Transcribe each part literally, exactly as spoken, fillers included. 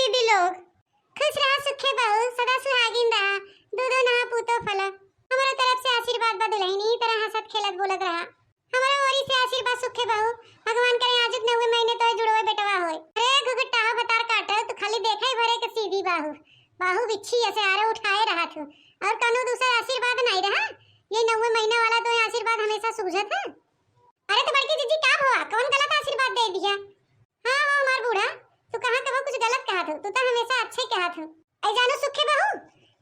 दीदी लोग, खुश रहा सुखे बहू, सदा सुहागिन रहा, दू दू नहा पूतो फला। हमरो तरफ से आशीर्वाद बा दुलहिन, ई तरह हंसत खेलत बोलत रहा। हमरो ओरी से आशीर्वाद सुखे बहू, भगवान करे आजुक नौवे महीने तोहे जुड़वे बेटवा होए। अरे घुघुट्टा हो भतार काटे, तू खाली देखे भरे के सीधी बाहु, बाहु बिच्छी ऐसे आरे उठाए रहा थू, और कौनो दूसरा आशीर्वाद नहीं रहा? ये नौवे महीना वाला तोहे आशीर्वाद हमेशा सूझत है? अरे तो बड़की जीजी का भवा, कौन गलत आशीर्वाद दे दिया? हाँ, हाँ, हमार बूढ़ा, तू कहाँ कबो कुछ गलत कहत हो, तू तो हमेशा अच्छे कहत हो। ऐ जानो सुखे बहू,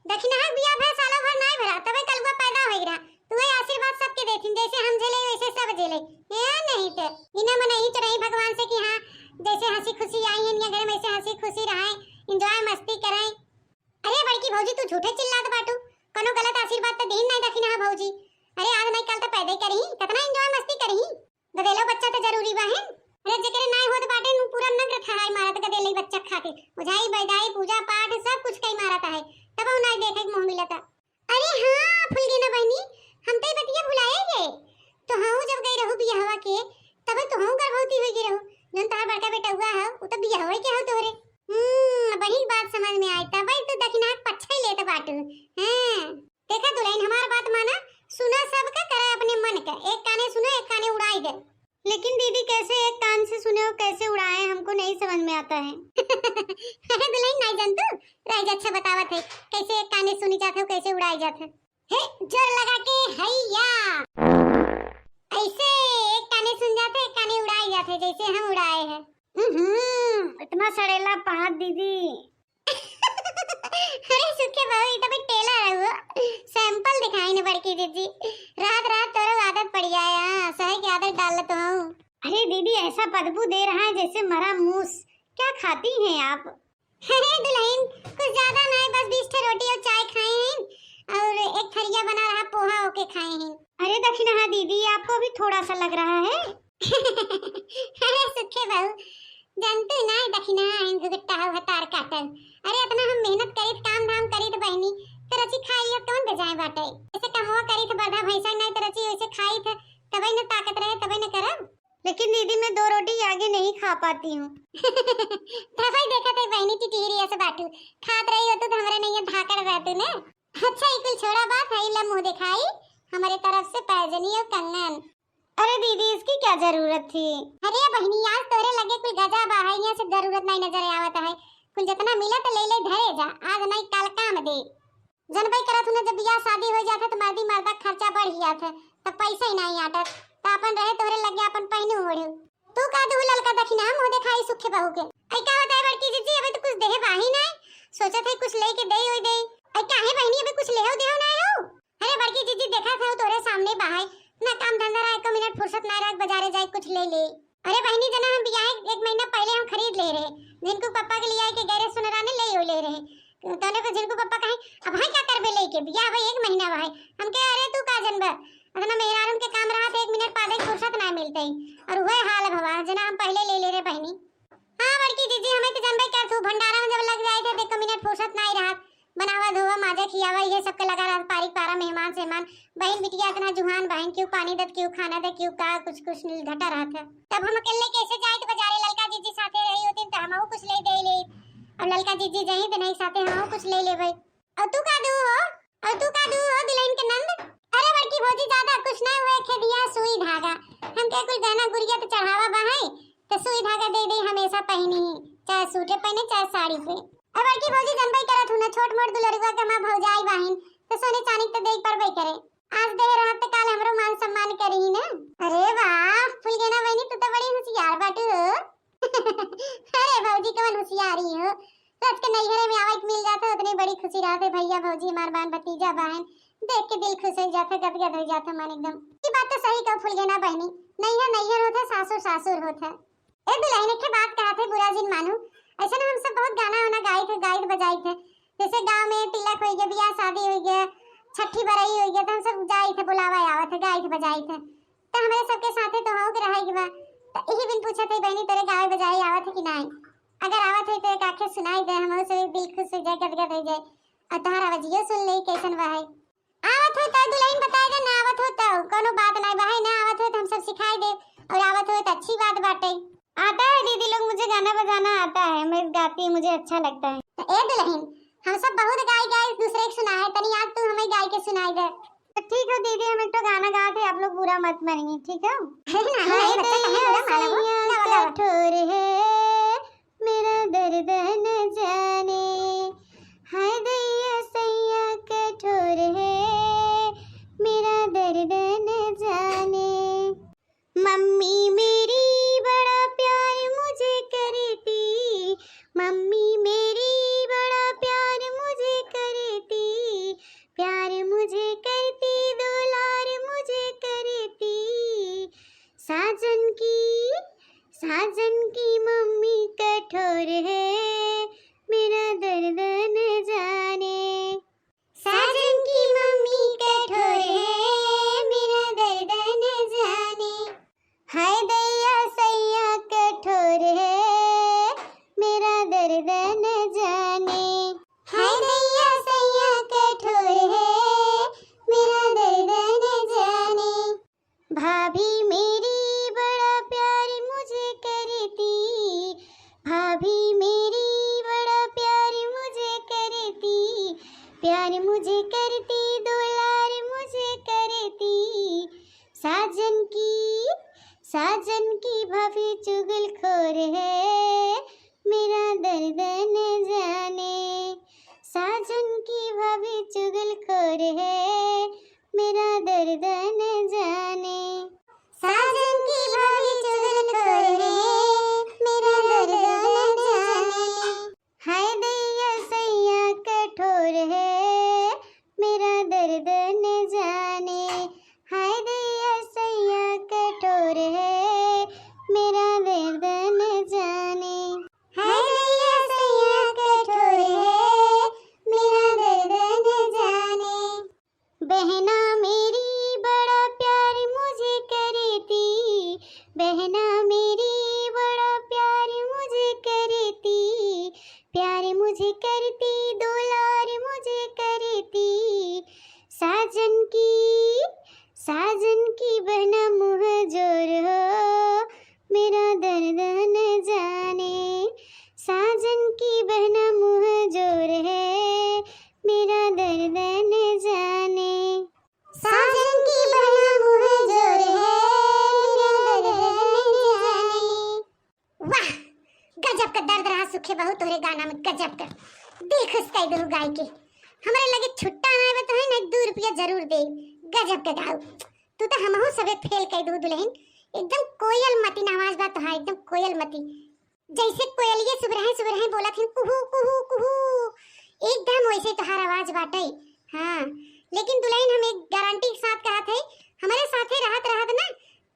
दखिनहा के बियाह भय सालो भर नाय भरा, तबे कलुआ पैदा होई रहा। तू ये आशीर्वाद सबके देथिन, जैसे हम झेले वैसे सब झेले। ए नहीं तो, इना मन यही चढ़ाई भगवान से कि हाँ, जैसे हंसी खुशी आई है इनके घर में, ऐसे हंसी खुशी रहे, एंजॉय मस्ती करें। अरे बड़की भौजी, तू झूठे चिल्लात बाटू, कोनो गलत आशीर्वाद तो दीन नहीं दखिनहा भौजी। अरे आज नहीं काल तो पैदा ही करी, कितना एंजॉय मस्ती करी। गदेलो बच्चा तो जरूरी बा है। अरे जेकरे नाय होत बाटे नु पूरा नगर थहाई मारत गदेले बच्चा खातिर। ओझाई बैदाई पूजा पाठ सब कुछ कई मारत है, तब नाय देखे के मुंह मिलता। अरे हाँ फुलगेना बहनी, हम तो ई बतिया भुलाए गए। तो हाँ जब गई रहू बियाहवा के, तब तो हाँ गर्भवती हो गई रहू। जौन तहार बड़का बेटा हुआ है, वो तो बियाहवा के हो तोहरे। हम्म, बड़ी बात समझ में आई, तब तो दखिना पच्छे लेत बाटू। हाँ। देखा दुलहिन, हमार बात माना, सुना सबका, करा अपने मन का, एक काने सुनो, एक काने उड़ाई दे। लेकिन दीदी, कैसे एक कान से सुने और कैसे उड़ाए, हमको नहीं समझ में आता है। अरे दुलहिन, नहीं जानतू, रह जा, अच्छा बतावत है, कैसे एक काने सुनी जात है, कैसे उड़ाई जात है। हे, जोर लगा के हैया, ऐसे एक काने सुन जात है, एक काने उड़ाई जात है, जैसे हम उड़ाए हैं। हम्म, इतना सड़ेला पात दीदी। अरे सुखे बहू, ई तो भाई टेलर है वो, सैंपल दिखाई न बड़की जीजी। रात रात तोरो आदत पड़ गया है, सही की आदत डाल तो हूँ। अरे दीदी, ऐसा बदबू दे रहा है जैसे मरा मूस। क्या खाती हैं आप? अरे दुलहिन, कुछ ज्यादा नहीं, बस बीस ठे रोटी और चाय खाए हैं और एक थरिया बना रहा पोहा ओके खाए हैं। अरे दखिनहा दीदी, आपको भी थोड़ा सा लग रहा है। अरे सुखे बहू, जानते ना दखिनहा आइन घुघुट्टा हो हतार काटल। अरे इतना हम मेहनत करीत, काम धाम करीत बहनी, तो रची खाई अब कौन बेजाए बाटे। ऐसे कमवा करीत बरधा भैंसा नहीं तो रची वैसे खाई थे, तबे न ताकत रहे, तबे न करब। लेकिन दीदी, मैं दो रोटी आगे नहीं खा पाती हूँ। तबे देखा थे बहनी टिटिहरी ऐसे बाटू, खात रही होतू तो हमरे नहीं धाकड़ रहतू ने। अच्छा, ई कुल छोड़ा बात है, ला मुँह दिखाई, हमारे तरफ से पैजनी और कंगन। अरे दीदी, इसकी क्या जरूरत थी? अरे बहनी, आज तोरे लगे कुल गजा बा है, यहाँ से जरूरत नहीं नजर आवत है। कुल जितना मिला तो ले ले धरे जा, आज नहीं काल काम दे। जनबे करत हूँ ना, जब बियाह शादी हो जात है तो मर्दी मर्दा खर्चा बढ़ जात है, तब पैसा ही नहीं आटत, तो अपन रहे तोरे लगे अपन पहनू ओढ़ू। तू का दू ललका दखिना मुँह दिखाई सुखे बहू के। ऐ का बताए बड़की जीजी, अबे तो कुछ देहे बाही नहीं, सोचत है कुछ लेके दे होई दे। ऐ काहे बहनी, अबे कुछ लेहो देहो नहीं हो? अरे बड़की जीजी, देखा था तोरे सामने बाहर, ना काम धंधा रहा, एको मिनट फुर्सत ना रहा, बाजारे जाए कुछ ले ले। अरे बहनी, जना हम बियाह एक महीना पहले हम खरीद ले रहे, झिनकू पप्पा के लिए आए के गैरेज सुनरा ने ले ले रहे। तोने को झिनकू पप्पा कहे, अब भाई क्या करबे लेके, बियाह भाई एक महीना भाई। हम कहे, अरे तू का जनबा, इतना मेहरारून के काम रहा तो एक मिनट पादे फुर्सत ना मिलते ही। और वह हाल भवा जना हम पहले ले ले रहे बहनी। हाँ बड़की जीजी, हमें तो जनबे कर तू, भंडारा में जब लग जाए थे तो एको मिनट फुर्सत ना ही रहा, बनावा धोवा माजा खियावा ये सबके लगा रहा, पारिक पारा मेहमान सेहमान, बहन बिटिया इतना जुहान बहन, क्यों पानी दत, क्यों खाना दे, क्यों का कुछ कुछ घटा रहा था। तब हम अकेले कैसे जाए तो बाजारे, ललका जीजी साथे रही होती तो हमहू कुछ ले दे ले, और ललका जीजी जाही तो नहीं साथे हमहू कुछ ले ले भाई। और तू का दू हो, और तू का दू हो दुलहिन के नंद? अरे बड़की भौजी, ज्यादा कुछ ना हुए, खेदिया सुई धागा, हमके कुल गहना गुरिया तो चढ़ावा बा है, तो सुई धागा दे दे, हमेशा पहनी, चाहे सूटे पहने चाहे साड़ी पे। अब बड़की भौजी जनबे करत हूँ ना, छोट मोट दुलरुआ के हमार भौजाई बाहिन, तो सोने चानी के तो देख पड़बे करे। आज दे रहत तो काल हमरो मान सम्मान करी ना। अरे वाह फुलगेना बहनी, तू तो बड़ी होशियार बाटू हो। अरे भौजी कवन होशियारी हो, रच के नैहरे में आवे के मिल जात है, उतनी बड़ी खुशी रहत है। भैया भौजी हमार बान भतीजा बाहिन देख के दिल खुश हो जात है, गदगद हो जात है मन एकदम। ये बात तो सही कहो फुलगेना बहनी, नैहर नैहर होत है, सासुर सासुर होत है। ए दुलहिन, एक ठे बात कहत है, बुरा जिन मानू। ऐसे ना हम सब बहुत गाना वाना गाइत है, गाइत बजाइत है। जैसे गाँव में तिलक होई गया, बियाह शादी होई गया, छठी बरई होई गया, तो हम सब जाइत है, बुलावा आवत है, गाइत बजाइत है। तो हमरे सबके साथे तो हऊ के रहे के बा। तो यही बिन पूछत है बहनी, तोरे गावे बजाए आवत है कि नाई? अगर आवत है तो एक आखे सुनाई दे, हमहू से दिल खुश हो जाए, गदगद हो जाए। और तोहार आवाजियो सुन ले कैसन बा है। आवत हो तो दुलहिन बताए दे, ना आवत हो तो कोनो बात नाई बा है, ना आवत हो तो हम सब सिखाई दे, और आवत हो तो अच्छी बात बाटे। आता है दीदी लोग, मुझे गाना बजाना आता है, मैं गाती हूँ, मुझे अच्छा लगता है। तो ए दुल्हन, हम सब बहुत गाई गाई एक दूसरे के सुना है, तनी आज तू हमें गाई के सुनाई दे। तो ठीक हो दीदी, हम एक तो गाना गाते, आप लोग बुरा मत मानिए, ठीक है? अरे ना, ना, हाय ये बच्चा कहाँ दैया बुरा माना वो? सैया गावा, गावा। कठोर है, मेरा दर्द न जाने। हाय दैया सैया कठोर है, मेरा दर्द न जाने। मम्मी मेरी बड़ा प्यार मुझे करती, मम्मी मेरी बड़ा प्यार मुझे करती, प्यार मुझे करती, दुलार मुझे करती। साजन की, साजन की मम्मी कठोर है, मेरा दर्द न जाने। साजन की मम्मी कठोर है, मेरा दर्द न जाने। हाय दैया सैया कठोर है, मेरा दर्द न जाने। हाय दैया सैया कठोर है, मेरा दर्द न जाने। भाभी मेरी बड़ा प्यार मुझे करती, भाभी मेरी बड़ा प्यार मुझे करती, प्यार मुझे करती, दुलार मुझे करती। साजन की, साजन की भाभी चुगलखोर है, मेरा दर्द न जाने। साजन की भाभी चुगलखोर है, मेरा दर्द न जाने। साजन की भाभी चुगलखोर है, मेरा दर्द न जाने। हाय दैया सैया कठोर है, मेरा दर्द न जाने। हाय दैया सैया कठोर है, मेरा दर्द न जाने। हाय दैया सैया कठोर है, मेरा दर्द न जाने। बहना मेरी बड़ा प्यार मुझे करती, बहना मेरी बड़ा प्यार मुझे करती, प्यार मुझे करती, दुलार मुझे करती। साजन की, साजन की बहना मुँह जोर हो, मेरा दर्द न जाने। साजन की बहना मुँह जोर है, मेरा दर्द न जाने। साजन की बहना मुँह जोर है, मेरा दर्द न जाने। वाह, गजब का दर्द रहा सुखे बहू तोहरे गाना में, गजब का। दिल खुश कर दू गाय के। हमरे लगे छुट्टा ना आवे तो है ना, दू रुपया जरूर दे। गजब का गाऊ। तू तो हमहू सबे फेल कर दू दुल्हन। एकदम कोयल मतिन आवाज बा तोहार, एकदम कोयल मतिन। जैसे कोयलिये सुबह सुबह बोलत हैं, कुहू, कुहू, कुहू, एकदम वैसे तोहार आवाज बाटे। हाँ, लेकिन दुल्हन, हम एक गारंटी के साथ कहत है, हमरे साथे रहत रहत ना,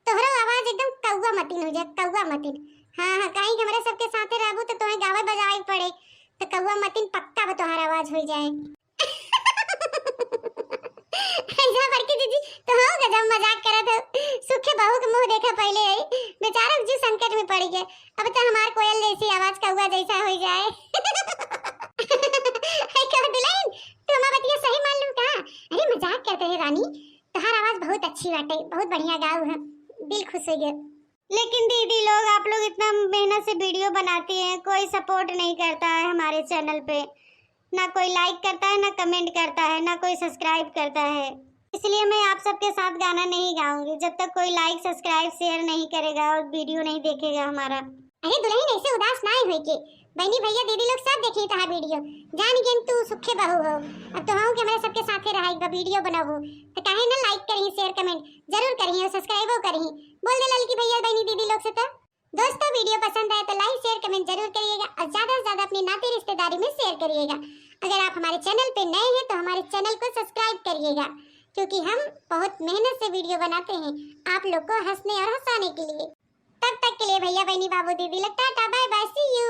तोहरो आवाज एकदम कौआ मतिन हो जाए, कौआ मतिन। हाँ, हाँ, काहे कि हमरे सबके साथे रहबू तो तोहे गावे बजावे के पड़े, तो कौआ मतिन पक्का बा तोहार आवाज हो जाए। ऐसा बड़की दीदी, तो हो गजब मजाक करत हो। सुखे बहू के मुंह देखा पहले आई, बेचारा जी संकट में पड़ गए। अब तो हमार कोयल जैसी आवाज कौआ जैसा हो जाए। है का दुल्हन, तू हमार बतिया सही मान लू का? अरे मजाक करते हैं रानी, तोहार आवाज बहुत अच्छी बाटे, बहुत बढ़िया गाऊ है, दिल खुश हो गया। लेकिन दीदी लोग, आप लोग इतना मेहनत से वीडियो बनाती हैं, कोई सपोर्ट नहीं करता है हमारे चैनल पे, ना कोई लाइक करता है, ना कमेंट करता है, ना कोई सब्सक्राइब करता है। इसलिए मैं आप सबके साथ गाना नहीं गाऊंगी जब तक कोई लाइक, सब्सक्राइब, शेयर नहीं करेगा और वीडियो नहीं देखेगा हमारा। अरे दुल्हन, ऐसे उदास ना होए के, बहनी भैया दीदी लोग सब देखी तोहार वीडियो, जान गए तू सुखे बहू हो। अब तो हम के हमरे सबके साथे रहा, एक बार वीडियो बनाबू तो काहे ना लाइक करी, शेयर कमेंट जरूर करी और सब्सक्राइबो करी। बोल दे ललकी भैया बहनी दीदी लोग से तो। दोस्तों, वीडियो पसंद आए तो लाइक शेयर कमेंट जरूर करिएगा और ज्यादा से ज्यादा अपनी नाती रिश्तेदारी में शेयर करिएगा। अगर आप हमारे चैनल पे नए हैं तो हमारे चैनल को सब्सक्राइब करिएगा, क्योंकि हम बहुत मेहनत से वीडियो बनाते हैं आप लोग को हंसने और हंसाने के लिए। तब तक के लिए भैया बहनी बाबू दीदी लोग टाटा बाय बाय, सी यू।